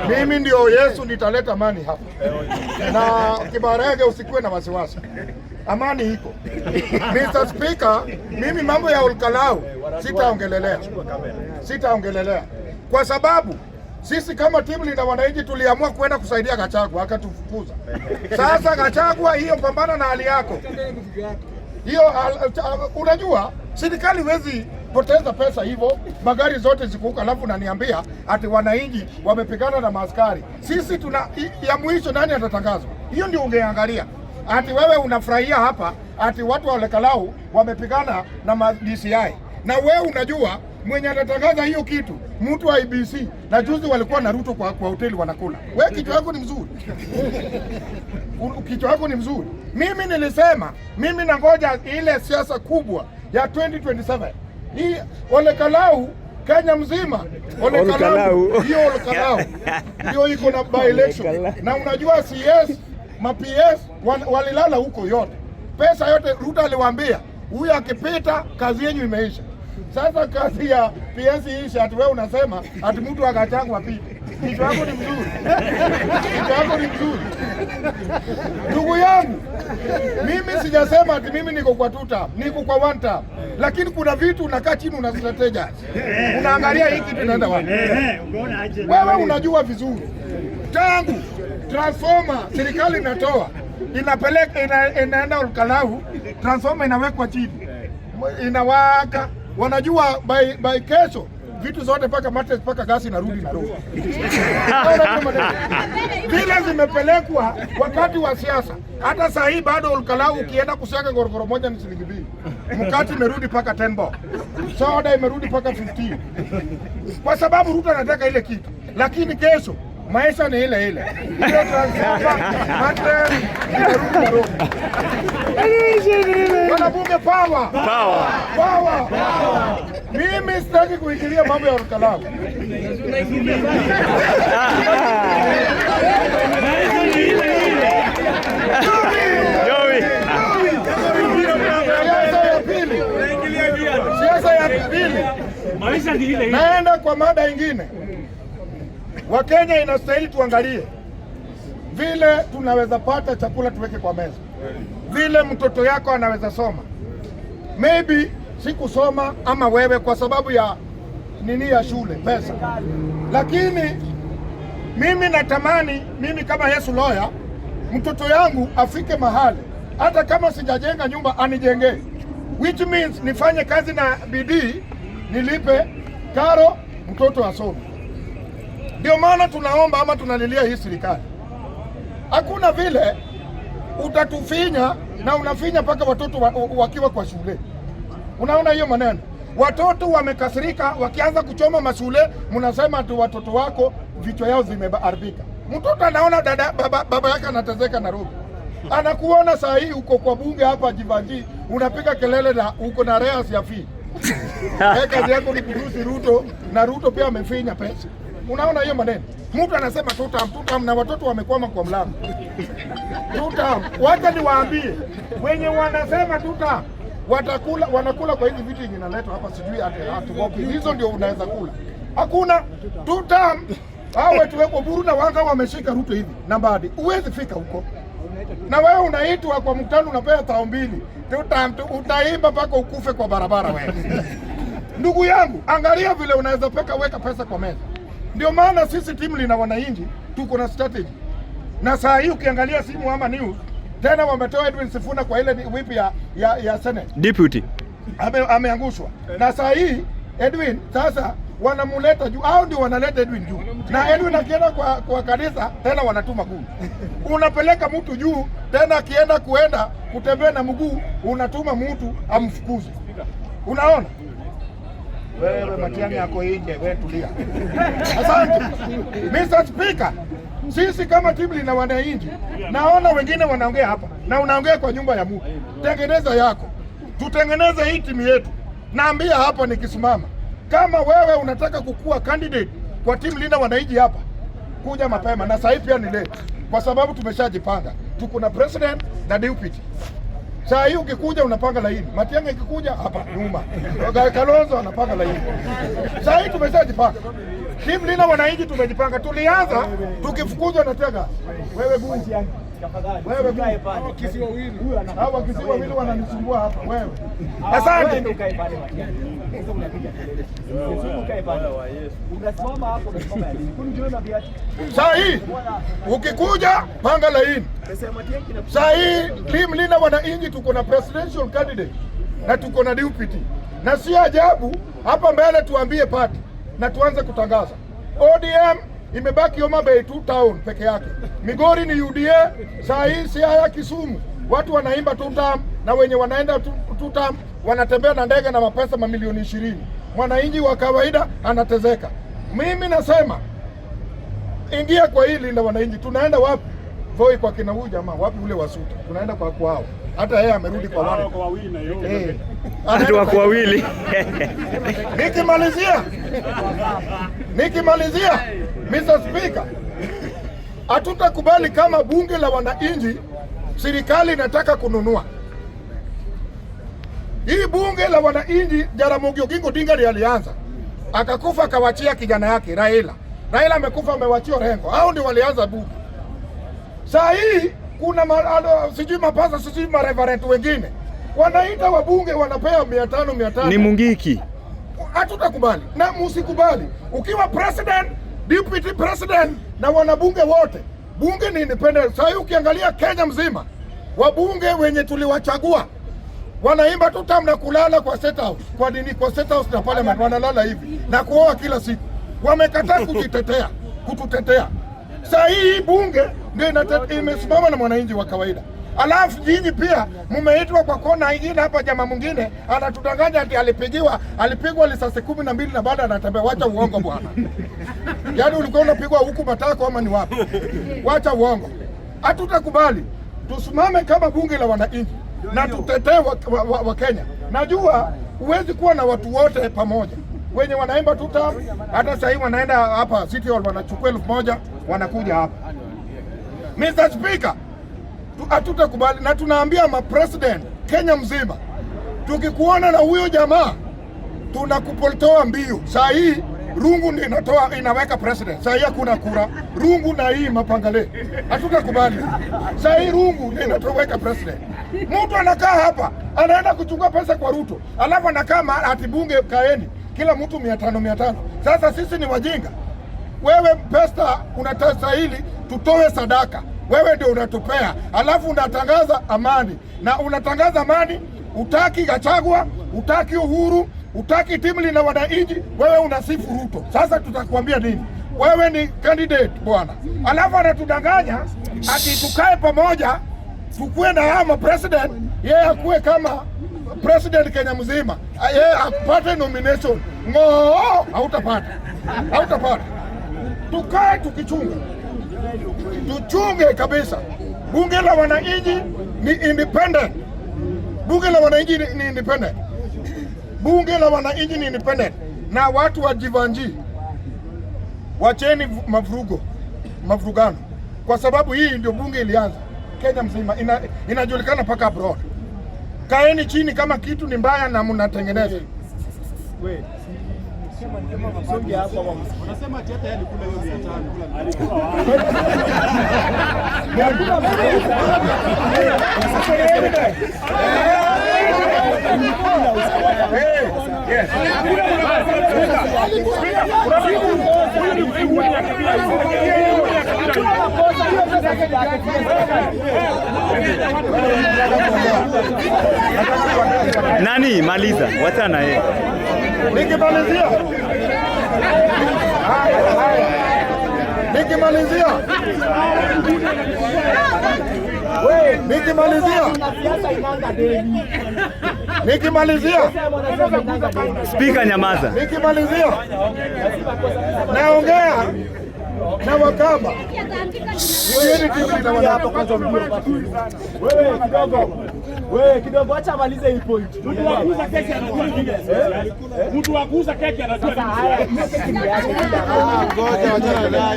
Mimi ndio Yesu, nitaleta amani hapa na Kibarege, usikuwe na wasiwasi, amani iko. Mr. Speaker, mimi mambo ya Olkalau sitaongelelea, sitaongelelea kwa sababu sisi kama timu Linda Wananchi tuliamua kwenda kusaidia Gachagua akatufukuza. Sasa Gachagua, hiyo pambana na hali yako hiyo. Unajua serikali wezi poteza pesa hivyo, magari zote ziko huko, alafu unaniambia ati wananchi wamepigana na maaskari. Sisi tuna ya mwisho, nani atatangazwa? Hiyo ndio ungeangalia. Ati wewe unafurahia hapa ati watu wa Olkalau wamepigana na ma DCI, na wewe unajua mwenye atatangaza hiyo kitu mtu wa IEBC, na juzi walikuwa na Ruto kwa hoteli wanakula. Wewe kichwa yako ni mzuri, kichwa yako ni mzuri. Mimi nilisema mimi nangoja ile siasa kubwa ya 2027 hii Olekalau Kenya mzima, Olekalau hiyo Olekalau ndio iko na by election, na unajua CS ma PS walilala huko yote, pesa yote Ruto aliwaambia huyu akipita kazi yenyu imeisha. Sasa kazi ya PS isha, ati wewe unasema ati mtu akachangwa apite. Kichwa yako ni mzuri, kichwa yako ni mzuri, ndugu yangu. Mimi sijasema ati mimi niko kwa two term, niko kwa one term, lakini kuna vitu unakaa chini una strategize, unaangalia hii kitu inaenda wapi. Wewe unajua vizuri tangu transformer serikali inatoa inapeleka inaenda Olkalau, transformer inawekwa chini inawaka, wanajua by kesho vitu zote mpaka mattress mpaka gasi inarudi Nairobi. Vile zimepelekwa wakati wa siasa. Hata saa hii bado Olkalau ukienda kusiaga gorogoro moja ni shilingi 2. Mkate imerudi mpaka 10 bob. Soda imerudi mpaka 15. Kwa sababu Ruto anataka ile kitu, lakini kesho maisha ni ile ile. Hiyo transformer, mattress imerudi Nairobi. Wanabunge, power! Power. Power! Mimi sitaki kuingilia mambo ya Olkalau. Joey. Siasa ya pili, siasa ya pili, Maisha ni ile ile. Naenda kwa mada ingine. Wakenya inastahili tuangalie vile tunaweza pata chakula tuweke kwa meza, vile mtoto yako anaweza soma, maybe si kusoma ama wewe kwa sababu ya nini ya shule pesa, lakini mimi natamani mimi kama Yesu lawyer, mtoto yangu afike mahali hata kama sijajenga nyumba anijengee, which means nifanye kazi na bidii nilipe karo, mtoto asome. Ndio maana tunaomba ama tunalilia hii serikali. Hakuna vile utatufinya na unafinya mpaka watoto wakiwa kwa shule. Unaona hiyo maneno, watoto wamekasirika, wakianza kuchoma mashule, mnasema tu watoto wako vichwa yao zimeharibika. Mtoto anaona dada, baba yake anateseka Nairobi, anakuona saa hii uko kwa bunge hapa Jivanji, unapiga kelele na uko na arrears ya fee. Kazi yako ni kutusi Ruto na Ruto pia amefinya pesa. Unaona hiyo maneno, mtu anasema tutam tutam na watoto wamekwama kwa mlango tutam. Wacha niwaambie wenye wanasema tutam watakula, wanakula kwa hizi vitu yenye inaletwa hapa, sijui ati wapi, hizo ndio unaweza kula. Hakuna tutam. Hao wetu weko Buru na Wanga wameshika Ruto hivi na Mbadi, huwezi fika huko na wewe unaitwa kwa mkutano unapewa 2000 tutam, utaimba mpaka ukufe kwa barabara wewe. Ndugu yangu, angalia vile unaweza weka pesa kwa meza. Ndio maana sisi timu Linda Wananchi tuko na strategy, na saa hii ukiangalia simu ama news tena wametoa Edwin Sifuna kwa ile whip ya Senate. Deputy. Ameangushwa na saa hii Edwin sasa wanamuleta juu, hao ndio wanaleta Edwin juu, na Edwin akienda kwa kanisa tena wanatuma kuu. Unapeleka mtu juu tena, akienda kuenda kutembea na mguu unatuma mtu amfukuze. Unaona wewe, Matiang'i yako nje, wewe tulia. Asante Mr. Speaker. Sisi kama timu Linda Wananchi, naona wengine wanaongea hapa na unaongea kwa nyumba ya mtu. Tengeneza yako, tutengeneze hii timu yetu. Naambia hapa nikisimama, kama wewe unataka kukua candidate kwa timu Linda Wananchi hapa, kuja mapema, na sasa pia ni late, kwa sababu tumeshajipanga. Tuko na president na deputy. Saa hii ukikuja unapanga laini, Matiang'i ikikuja hapa nyuma, Kalonzo anapanga laini. Saa hii tumeshajipanga. Timu Linda Wananchi tumejipanga, tulianza tukifukuzwa na tear gas. Wewe bubu, wewe bubu, hao Wakisii wawili wananisumbua hapa wewe. Asante. Ukae pale Matiang'i. Sasa unapiga kelele. Ukae pale. Unasimama hapo, unasimama ya nini? Kwani ujiona na viatu? Saa hii ukikuja panga laini. Pesa ya Matiang'i na Saa hii Team Linda Wananchi tuko na presidential candidate na tuko na deputy, na si ajabu hapa mbele tuambie party na tuanze kutangaza. ODM imebaki Homa Bay tu town peke yake, Migori ni UDA. Saa hii Siaya, Kisumu watu wanaimba two term, na wenye wanaenda two term wanatembea na ndege na mapesa mamilioni 20. Mwananchi wa kawaida anatezeka. Mimi nasema ingia kwa hii Linda Wananchi. Tunaenda wapi? Voi kwa kina huyu jamaa, wapi ule Wasuta? Tunaenda kwa kwao. Hata yeye amerudi kwa wale. Eh. Watu wako wawili. Nikimalizia, Mr. Speaker, hatutakubali kama bunge la wananchi serikali inataka kununua hii bunge la wananchi. Jaramogi Oginga Odinga ndiye alianza, akakufa akawachia kijana yake Raila. Raila amekufa amewachia Orengo. Hao ndio walianza bunge. Saa hii kuna sijui mapasta sijui mareverend wengine wanaita wabunge wanapea 500 500. Ni Mungiki. Hatutakubali na musikubali. Ukiwa president, deputy president na wanabunge wote, bunge ni independent. Saa hii ukiangalia Kenya mzima, wabunge wenye tuliwachagua wanaimba tu tam na kulala kwa State House, kwa nini? Kwa State House na parliament wanalala hivi na kuoa kila siku, wamekataa kujitetea, kututetea. Saa hii bunge ndio imesimama na mwananchi wa kawaida. Alafu nyinyi pia mmeitwa kwa kona ingine hapa, jamaa mwingine anatudanganya ati alipigwa risasi 12 na bado anatembea. Wacha uongo bwana. Yaani ulikuwa unapigwa huku matako ama ni wapi? Wacha uongo. Hatutakubali. Tusimame kama bunge la wananchi na tutetee wa Kenya. Najua huwezi kuwa na watu wote pamoja wenye wanaimba two term. Hata sasa hivi wanaenda hapa City Hall wanachukua 1000 wanakuja hapa. Mr. Speaker, hatutakubali na tunaambia ma president Kenya mzima, tukikuona na huyo jamaa tunakupotoa mbio. Saa hii rungu ndio inatoa inaweka president. Saa hii hakuna kura, rungu na hii mapangale, hatutakubali. Saa hii rungu ndio inatoweka president. Mtu anakaa hapa anaenda kuchukua pesa kwa Ruto, alafu anakaa ati bunge kaeni, kila mtu 500 500. Sasa sisi ni wajinga? Wewe pesa unastahili tutoe sadaka, wewe ndio unatupea, alafu unatangaza amani na unatangaza amani, utaki Gachagua, utaki Uhuru, utaki timu Linda Wananchi, wewe unasifu Ruto. Sasa tutakwambia nini? Wewe ni candidate bwana, alafu anatudanganya ati tukae pamoja tukuwe na hao president, yeye akuwe kama president Kenya mzima, yeye apate nomination. Ng'oo, hautapata, hautapata. Tukae tukichunga, tuchunge kabisa. Bunge la wananchi ni independent. Bunge la wananchi ni independent. Bunge la wananchi ni independent. Na watu wa Jivanji, wacheni mavurugo, mavurugano, kwa sababu hii ndio bunge ilianza Kenya mzima, inajulikana mpaka abroad. Kaeni chini kama kitu ni mbaya na mnatengeneza. We, songe hapo ama Wanasema ati hata yeye alikula hiyo 500. Hakuna Hey, yes. Makosa, hiyo pesa yake ni yake. Nani maliza, wachana yeye. Nikimalizia, haya, haya. Nikimalizia, nikimalizia, Siasa inanga deni. Nikimalizia, Mwanasiasa inanga deni. Spika nyamaza. Nikimalizia, naongea na Wakamba. Hiyo timu ina Hapo kwanza Wewe kidogo. Wewe kidogo acha amalize hii point. Mtu wa kuuza keki anajua nini? Mtu wa kuuza keki anajua nini? Haya, hiyo keki ni yake. Ngoja wachana naye.